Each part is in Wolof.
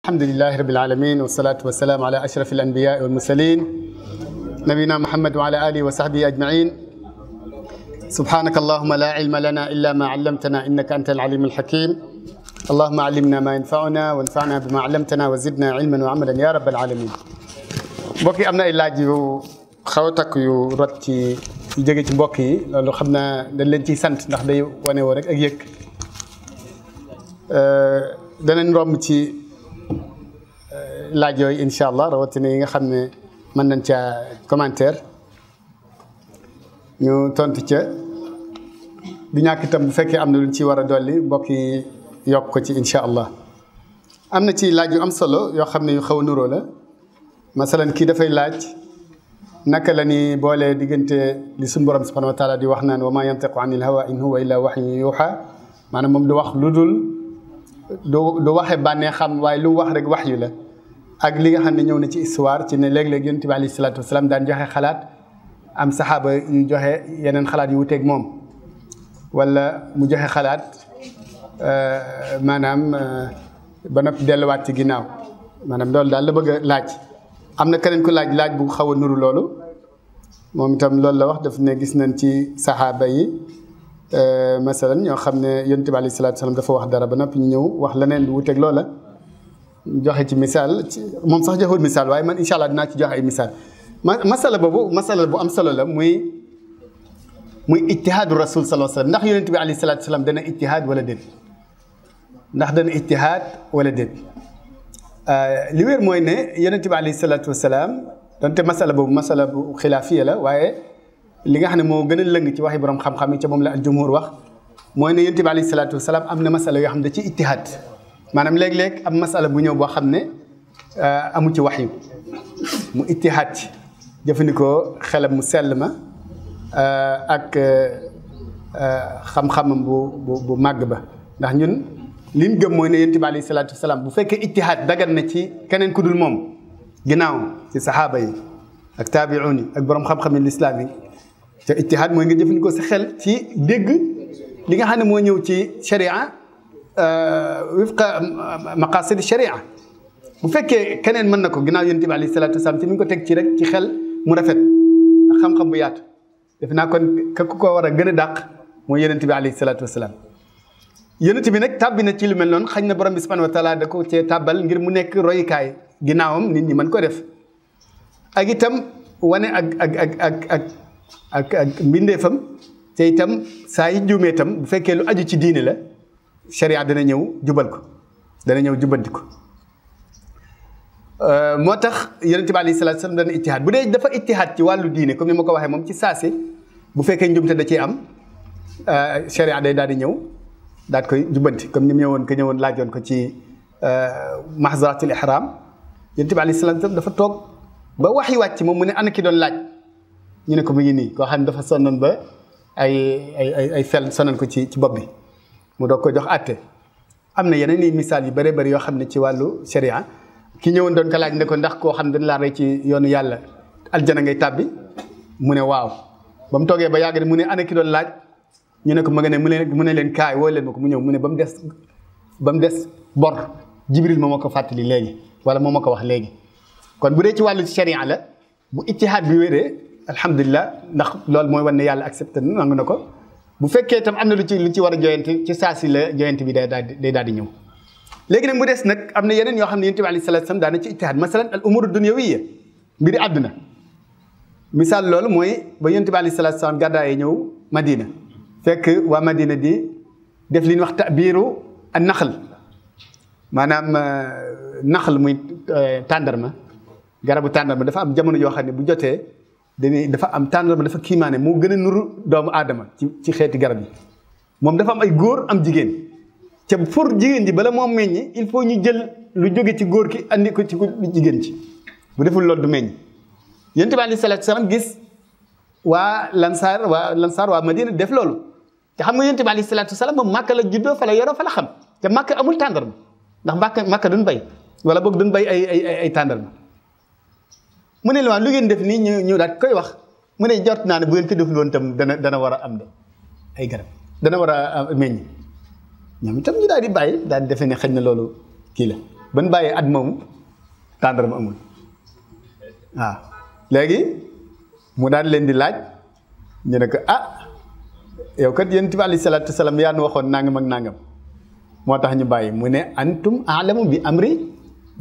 الحمد لله رب العالمين والصلاة والسلام على أشرف الأنبياء والمرسلين نبينا محمد وعلى آله وصحبه أجمعين. سبحانك اللهم لا علم لنا إلا ما علمتنا إنك أنت العليم الحكيم. اللهم علمنا ما ينفعنا وانفعنا بما علمتنا وزدنا علما وعملا يا رب العالمين. mbokk yi am na ay laaj yu xaw a takk yu rot ci yu jóge ci mbokk yi loolu xam naa dañ leen ciy sant ndax day wane woo rek ak yëg danañ romb ci laaj yooyu incha allah rawatina yi nga xam ne mën nañ caa commentaire ñu tontu ca du ñàkk itam bu fekkee am na luñ ci war a dolli mbokk yi yokk ko ci incha allah. am na ci laaj yu am solo yoo xam ne yu xaw a nuroo la masalan kii dafay laaj naka la ni boolee diggante li suñu borom subhanahu wa taala di wax naan wa ma yantiqu anil hawa in huwa illa wahyun yuha maanaam moom du wax lu dul du waxe bànnee xam waaye lu mu wax rek wax yu la ak li nga xam ne ñëw na ci histoire ci ne léeg-léeg yonent bi alayhi salaatu wasalaam daan joxe xalaat am saxaaba yu joxe yeneen xalaat yu wuteeg moom wala mu joxe xalaat maanaam ba noppi delluwaat ci ginnaaw maanaam loolu daal la bëgg a laaj. am na keneen ku laaj bu xaw a nuru loolu moom itam loolu la wax daf ne gis nañ ci saxaaba yi masalan ñoo xam ne yonent bi alayhi salaatu wasalaam dafa wax dara ba noppi ñu ñëw wax leneen lu wuteeg loola joxe ci misaal moom sax joxul misaal waaye man incha allah dinaa ci joxe ay misaal masala boobu masala bu am solo la muy ijtihaadu rasul sallallahu alayhi wasallam ndax yonent bi alayhi salaatu wasalaam dana ijtihaad wala déet ndax dana ijtihaad wala déet li wér mooy ne yonent bi alayhi salaatu wasalaam donte masala boobu masala bu xilaafiya la waaye li nga xam ne moo gën a lëng ci waxi borom xam-xam yi ca moom la al jumhur wax mooy ne yonent bi alayhi salaatu wasalaam am na masala yoo xam ne da ci ijtihaad maanaam léeg-léeg am masala bu ñëw boo xam ne amu ci waxyu mu ijtihaad ci jëfandikoo xelam mu sell ma ak xam-xamam bu màgg ba ndax ñun li ñu gëm mooy ne yonent bi alayhi salaatu wasalaam bu fekkee ijtihaad dagan na ci keneen ku dul moom ginnaaw ci saxaaba yi ak taabi'un yi ak borom xam-xam yi lislaam yi te ijtihaad mooy nga jëfandikoo sa xel ci dégg li nga xam ne moo ñëw ci sharia wifqa maqasid sharia bu fekkee keneen mën na ko ginnaaw yonent bi alayhi salaatu wasalaam ci mi ngi ko teg ci rek ci xel mu rafet ak xam-xam bu yaatu def naa kon ku ko war a gën a dàq mooy yonent bi alayhi salaatu wasalaam yonent bi nag tàbbi na ci lu mel noonu xañ na borom bi subhanahu wa taala da ko cee tàbbal ngir mu nekk royukaay ginnaawam nit ñi mën ko def ak itam wane ak mbindeefam te itam saa yi juumee itam bu fekkee lu aju ci diine la sharia dana ñëw jubal ko dana ñëw jubanti ko moo tax yonent bi alayhi salaatu salaam dana ijtihaad bu dee dafa ijtihaad ci wàllu diine comme ni ma ko waxee moom ci saasi bu fekkee njumte da ciy am sharia day daal di ñëw daal koy jubanti comme ni mu ñëwoon laajoon ko ci mahzaratul ihram yonent bi alayhi salaatu salaam dafa toog ba wax yi wàcc moom mu ne ana ki doon laaj ñu ne ko mu ngi nii koo xam ne dafa sonnoon ba ay fel sonal ko ci bopp bi mu doog ko jox àtte am na yeneen i misaal yu bëree bëri yoo xam ne ci wàllu sharia ki ñëwoon doon ko laaj ne ko ndax koo xam ne dañ laa rey ci yoonu yàlla aljana ngay tàbbi mu ne waaw ba mu toogee ba yàgg ne mu ne ana ki doon laaj ñu ne ko ma nga ne mu ne leen kaay woo leen ma ko mu ñëw mu ne ba mu des bor jibril moo ma ko fàttali léegi wala moo ma ko wax léegi kon bu dee ci wàllu sharia la bu ijtihaad bi wéree alhamdulilah ndax loolu mooy wan ne yàlla accepté na nangu na ko bu fekkee itam am na lu ci war a joyante ci saa si la joyante bi day daal di ñëw léegi nag mu des nag am na yeneen yoo xam ne yonent bi alayhi salaatu salaam daana ci ijtihaad masalan al umuru dunyawiyya mbiri àdduna misaal loolu mooy ba yonent bi alayhi salaatu salaam gàddaayee ñëw Madina fekk waa Madina di def li ñuy wax tabiiru an naxl maanaam naxl muy tàndarma garabu tàndarma dafa am jamono yoo xam ne bu jotee dafa am tàndarma dafa kiimaane moo gën a nuru doomu aadama ci xeeti garab yi moom dafa am ay góor am jigéen te pour jigéen ji bala moo meññi il faut ñu jël lu jóge ci góor ki andi ko ci jigéen ci bu deful loolu du meññ yonent bi alayhi salaatu salaam gis waa lansaar waa Madina def loolu te xam nga yonent bi alayhi salaatu salaam moom Màkka la juddoo fa la yoroo fa la xam te Màkka amul tàndarma ndax Màkka duñ bay wala boog duñ bay ay tàndarma mu ne la lu ngeen def nii ñu daal koy wax mu ne jot naa ne bu ngeen ko deful woon tam dana war a am de ay garab dana war a meññ ñoom itam ñu daal di bàyyi daal di defee ne xëy na loolu kii la ban bàyyee at moomu tàndarma amul waaw léegi mu daan leen di laaj ñu ne ko yow kat yonent bi alayhi salaatu wasalaam yaa nu waxoon nangam ak nangam moo tax ñu bàyyi mu ne antum aalamu bi amri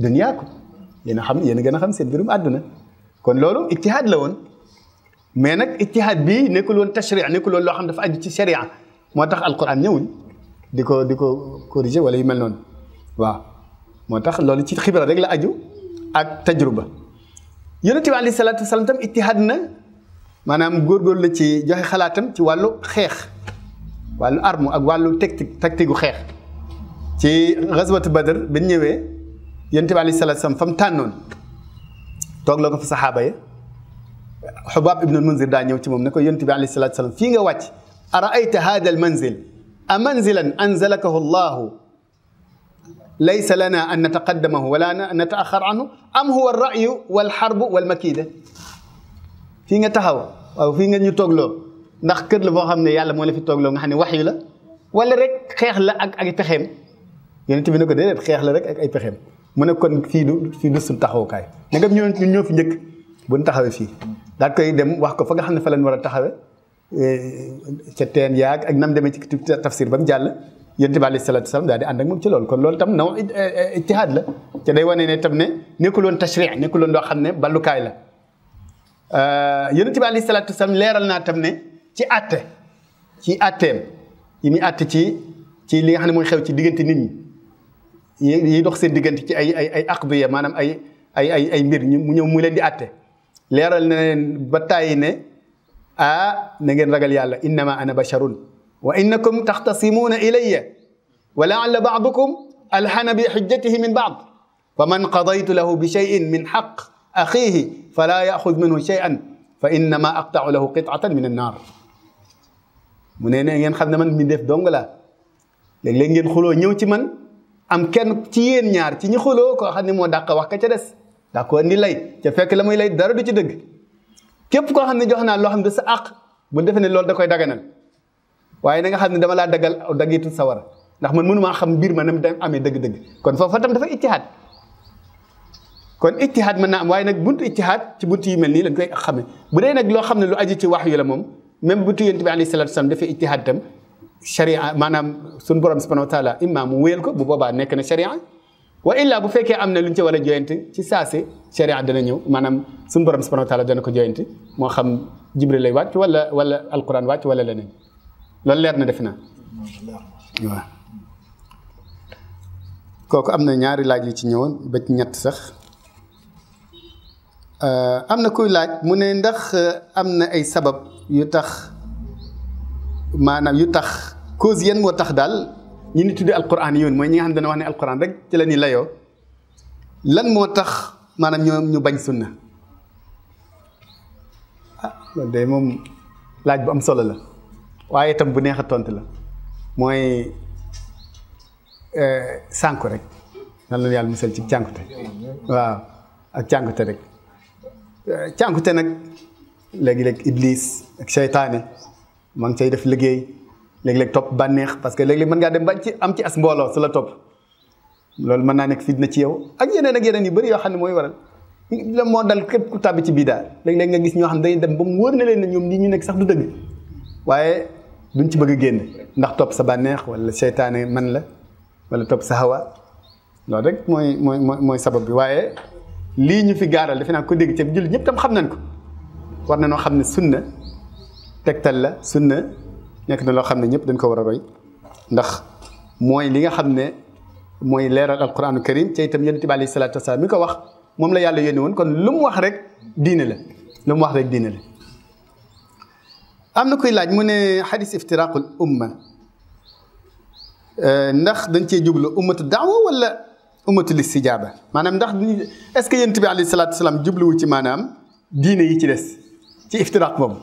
dunyaakum yéen a gën a xam seen mbirum àdduna kon loolu ijtihaad la woon mais nag ijtihaad bi nekkul woon tashri' nekkul woon loo xam dafa aju ci sharia moo tax alquran ñëwuñ di ko corriger wala yu mel noonu waaw moo tax loolu ci xibra rek la aju ak tajruba yonent bi alayhi salaatu wasalaam tam ijtihaad na maanaam góorgóorlu la ci joxe xalaatam ci wàllu xeex wàllu arme ak wàllu tactique gu xeex ci gazwatu Badr ba ñëwee yonent bi alayhi salaatu wasalaam fa mu tànnoon toog la ko fa saxaaba yi Xubaab ibnul Munzir daa ñëw ci moom ne ko yonent bi alayhi salaatu wasalaam fii nga wàcc araayta hada al manzil a manzilan anzalakahu llahu laysa lana an nataqaddamahu wala nataaxar anhu am huwa alrayu walxarbu walmakida fii nga taxaw waaw fii nga ñu toogloo ndax kër la boo xam ne yàlla moo la fi toogloo nga xam ne waxyu la wala rek xeex la ak ay pexeem yonent bi ne ko déedéet xeex la rek ak ay pexeem mu ne kon fii du suñ taxawukaay ne nga ñoo fi njëkk bu ñu taxawee fii daal koy dem wax ko fa nga xam ne fa lañ war a taxawee ca teen yaag ak nam demee ci tafsir ba mu jàll yonent bi alayhi salaatu wasalaam daal di ànd ak moom ci loolu kon loolu tam naw ijtihaad la ca day wane ne tam ne nekkul woon tashri' nekkul woon loo xam ne ballukaay la yonent bi alayhi salaatu wasalaam leeral naa tam ne ci àtteem yi muy àtte ci li nga xam ne mooy xew ci diggante nit ñi yi dox seen diggante ci ay aqdiya maanaam ay mbir mu ñëw mu leen di àtte leeral na leen ba tàyyi ne na ngeen ragal yàlla innama ana basharun wa innakum taxtasimuuna ilayya wa laalla ba'dukum alhana bi xujjatihi min ba'd fa man qadaytu lahu bi shay'in min xaq axiihi fala yaxud minhu shay'an fa innama aqta'u lahu qit'atan min annaar mu ne ngeen xam ne man mi def dong laa léeg-léeg ngeen xuloo ñëw ci man am kenn ci yéen ñaar ci ñi xuloo koo xam ne moo dàq wax ka ca des daa ko indi lay ca fekk la muy lay dara du ci dëgg képp koo xam ne jox naa loo xam ne sa àq bu defee ne loolu da koy daganal waaye na nga xam ne dama laa daggal aw daggitu sawara ndax man mënumaa xam mbir ma nam da amee dëgg-dëgg kon foofa tam dafa ijtihaad kon ijtihaad mën naa am waaye nag buntu ijtihaad ci buntu yu mel nii lañ koy xame bu dee nag loo xam ne lu aju ci wax yu la moom même buntu yonent bi alayhi salaatu wasalaam dafay ijtihaad tam sharia maanaam suñu borom subhanahu wa taala imma mu wéyal ko bu boobaa nekk na sharia wa illa bu fekkee am na lu ñu ci war a joyanti ci saasi sharia dana ñëw maanaam suñu borom subhanahu wa taala dana ko joyanti moo xam jibril lay wàcc wala alquran wàcc wala leneen loolu leer na def naa waaw kooku am na ñaari laaj yu ci ñëwoon ba ci ñett sax am na kuy laaj mu ne ndax am na ay sabab yu tax maanaam yu tax cause yan moo tax daal ñi ni tuddee alquran yoon mooy ñi nga xam ne dana wax ne alquran rek ci la ñuy layoo lan moo tax maanaam ñoom ñu bañ sunna loolu de moom laaj bu am solo la waaye itam bu neex a tontu la mooy sànku rek nan la yàlla musal ci cànkute waaw ak cànkute rek cànkute nag léegi-léeg iblis ak seytaane maa ngi cay def liggéey léegi-léeg topp bànneex parce que léegi-léeg mën ngaa dem ba ci am ci as mbooloo su la topp loolu mën naa nekk fitna ci yow ak yeneen yu bëri yoo xam ne mooy waral la moo dal képp ku tàbbi ci bii daal léegi-léeg nga gis ñoo xam ne dañuy dem ba mu wóor na leen ne ñoom lii ñu nekk sax du dëgg waaye duñ ci bëgg a génn ndax topp sa bànneex wala seytaane man la wala topp sa hawa loolu rek mooy sabab bi waaye lii ñu fi gaaral defe naa ko dégg ci jullit ñëpp tam xam nañ ko war na noo xam ne sunna tegtal la sunna nekk na loo xam ne ñëpp dañ ko war a roy ndax mooy li nga xam ne mooy leeral alquranu karim ci itam yonent bi alayhi salaatu wasalaam mi ko wax moom la yàlla yónni woon kon lu mu wax rek diine la lu mu wax rek diine la am na kuy laaj mu ne xadis iftiraqul umma ndax dañ cee jublu ummatu daawa wala ummatu listijaaba maanaam ndax est-ce que yonent bi alayhi salaatu wasalaam jubluwu ci maanaam diine yi ci des ci iftiraq boobu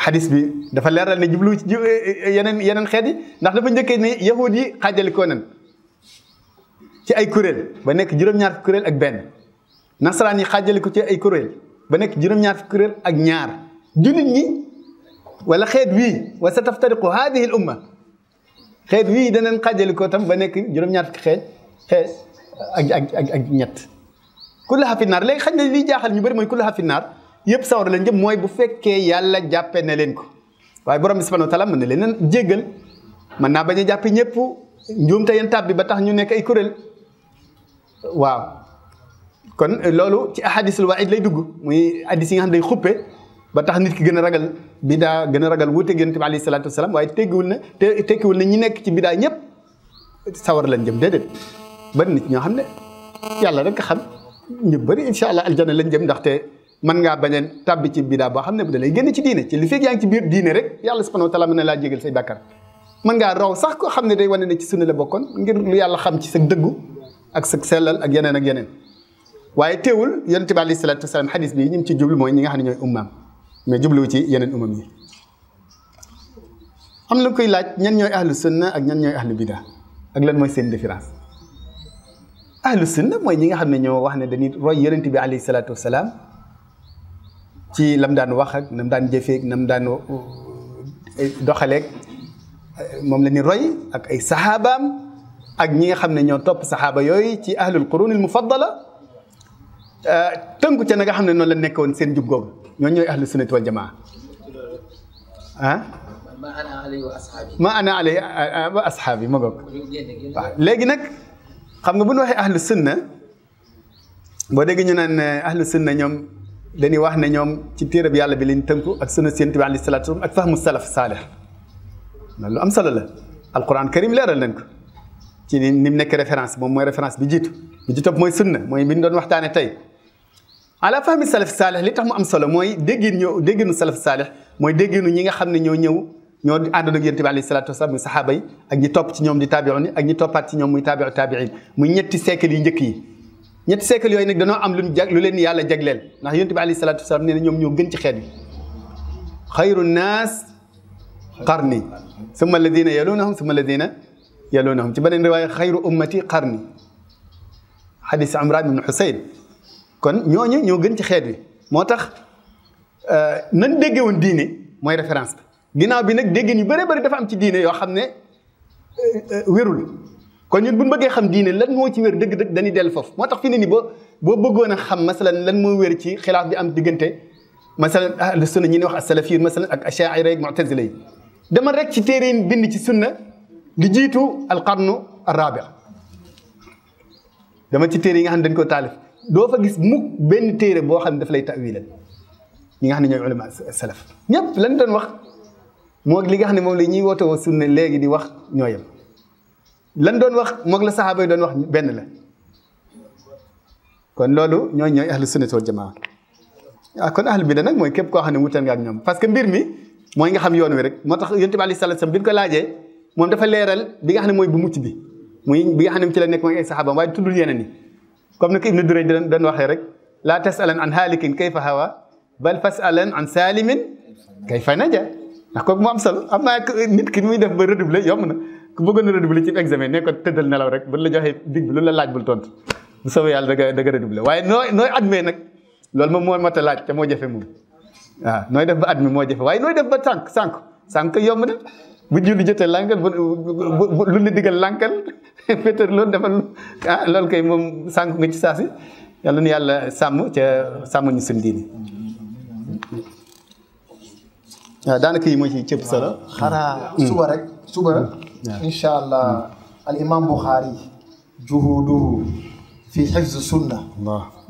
xadis bi dafa leeral ne jubluwu ci yeneen xeet yi ndax dafa njëkkee ne yahud yi xaajalikoo nan ci ay kuréel ba nekk juróom-ñaar fukki kuréel ak benn nasaraan yi xaajaliko ci ay kuréel ba nekk juróom-ñaar fukki kuréel ak ñaar jullit ñi wala xeet wii wa sa taftariqu hadihi al umma xeet wii danañ xaajalikoo tam ba nekk juróom-ñaar fukki xeet ak ñett kullaha fi naar léegi xañ na liy jaaxal ñu bëri mooy kullaha fi naar yëpp sawar leen jëm mooy bu fekkee yàlla jàppe na leen ko waaye borom bi subhanahu wa taala mën na leen jéggal mën naa bañ a jàppe ñëpp njuumte yeen tàbbi ba tax ñu nekk ay kuréel waaw kon loolu ci ahadisul waid lay dugg muy hadis yi nga xam ne day xuppe ba tax nit ki gën a ragal bidaa gën a ragal wuute Yonent bi alayhi salaatu wasalaam waaye tekkiwul na ñi nekk ci bidaa ñëpp sawar lañ jëm déedéet bari nit ñoo xam ne yàlla rek xam ñu bëri incha allah aljana lañ jëm ndaxte mën ngaa bañ a tàbbi ci bidaa boo xam ne da lay génn ci diine ci li fekk yaa ngi ci biir diine rek yàlla subhanahu wa taala mën na laa jégal say bàkkar mën ngaa raw sax koo xam ne day wane ne ci sunna la bokkoon ngir lu yàlla xam ci sa dëggu ak sa sellal ak yeneen waaye teewul Yonent bi alayhi salaatu wasalaam xadis bi ñi mu ci jublu mooy ñi nga xam ne ñooy ummaam mais jubluwu ci yeneen umam yi am na koy laaj ñan ñooy ahlu sunna ak ñan ñooy ahlu bidaa ak lan mooy seen différence ahlu sunna mooy ñi nga xam ne ñoo wax ne dañuy roy Yonent bi alayhi salaatu wasalaam ci lam daan wax ak nam daan jëfeek nam daan doxaleeg moom la ñuy roy ak ay saxaabaam ak ñi nga xam ne ñoo topp saxaaba yooyu ci ahlul qurunil mufaddala tënku ca na nga xam ne noonu la nekkoon seen jub googu ñooñu ñooy ahlu sunnati wal jamaa ma ana alayhi wa ashaabi ma goog waaw léegi nag xam nga bu ñu waxee ahlu sunna boo dégg ñu naan ahlu sunna ñoom dañuy wax ne ñoom ci téereb yàlla bi lañ tënku ak sunna Yonent bi alayhi salaatu wa salaam ak fahmu salaf saalih loolu lu am solo la alquran karim leeral nañ ko ci ni mu nekk référence moom mooy référence bi jiitu bi ci topp mooy sunna mooy bi ñu doon waxtaane tey ala fahmi salaf saalih li tax mu am solo mooy dégginu salaf saalih mooy dégginu ñi nga xam ne ñoo àndoon ak Yonent bi alayhi salaatu wa salaam muy saxaaba yi ak ñi topp ci ñoom di taabi'un ak ñi toppaat ci ñoom muy taabi'in muy ñetti siècle yi njëkk yi ñetti siècle yooyu nag dañoo am lu leen yàlla jagleel ndax Yonent bi alayhi salaatu wa salaam nee na ñoom ñoo gën ci xeet bi xayru naas qarni summa alladina yalunahum summa alladina yalunahum ci beneen riwaaya xayru ummati qarni xadis Imraan ibn Xusayn kon ñooñu ñoo gën ci xeet wi moo tax nan dégge woon diine mooy référence bi ginnaaw bi nag déggin yu bëree bëri dafa am ci diine yoo xam ne wérul kon ñun bu ñu bëggee xam diine lan moo ci wér dëgg-dëgg dañuy dellu foofu moo tax fi ne nii boo bëggoon a xam masalan lan moo wér ci xilaaf bi am diggante masalan ahlu sunna ñi ne wax as-salafiyun masalan ak ashaira ak mu'tazila yi demal rek ci téere yi bind ci sunna li jiitu alqarnu arabi dama ci téere yi nga xam ne dañ ko taalif doo fa gis mukk benn téere boo xam ne daf lay tawilal ñi nga xam ne ñooy ulama salaf ñëpp lañ doon wax moo li nga xam ne moom la ñuy woote woo sunna léegi di wax ñooyam lan doon wax moog la saxaaba yi doon wax benn la kon loolu ñooy ahlu sunnati wal jamaa kon ahlu bida nag mooy képp koo xam ne wutal nga ak ñoom parce que mbir mi mooy nga xam yoon wi rek moo tax Yonent bi alayhi salaatu salaam bi ñu ko laajee moom dafa leeral bi nga xam ne mooy bu mucc bi muy bi nga xam ne ci la nekk mooy ay saxaaba waaye tuddul yeneen yi comme ni ko Ibnu Durayd doon waxee rek laa tasalan an haalikin kayfa hawa bal fasalan an saalimin kayfa naja ndax kooku mu am solo am naa nit ki muy def ba redoubler yomb na ku bëggoon a redoubler ci examen ne ko tëddal nelaw rek bu la joxee dig bi lu la laaj bul tontu bu soobee yàlla da nga redoubler waaye nooy admee nag loolu moom moo mat a laaj te moo jafe moom waaw nooy def ba at mi moo jafe waaye nooy def ba sànq yomb na bu julli jotee lànkal lu la digal lànkal pétër loolu defal loolu kay moom sànq nga ci saasi yàlla nu yàlla sàmm ñu suñ diini waaw daanaka yi moo ci cëpp solo xanaa suba insha allah al imam Bukhari juhuduhu fi hifz sunna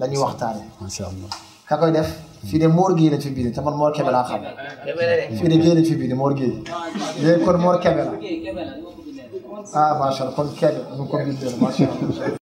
la ñuy waxtaane masha allah ka koy def fii de Mor Gueye lañ fi bind te man Mor Kébé laa xam fii de Gueye lañ fi bind Mor Gueye léegi kon Mor Kébé la ah macha allah kon Kébé ñu ko bindee macha allah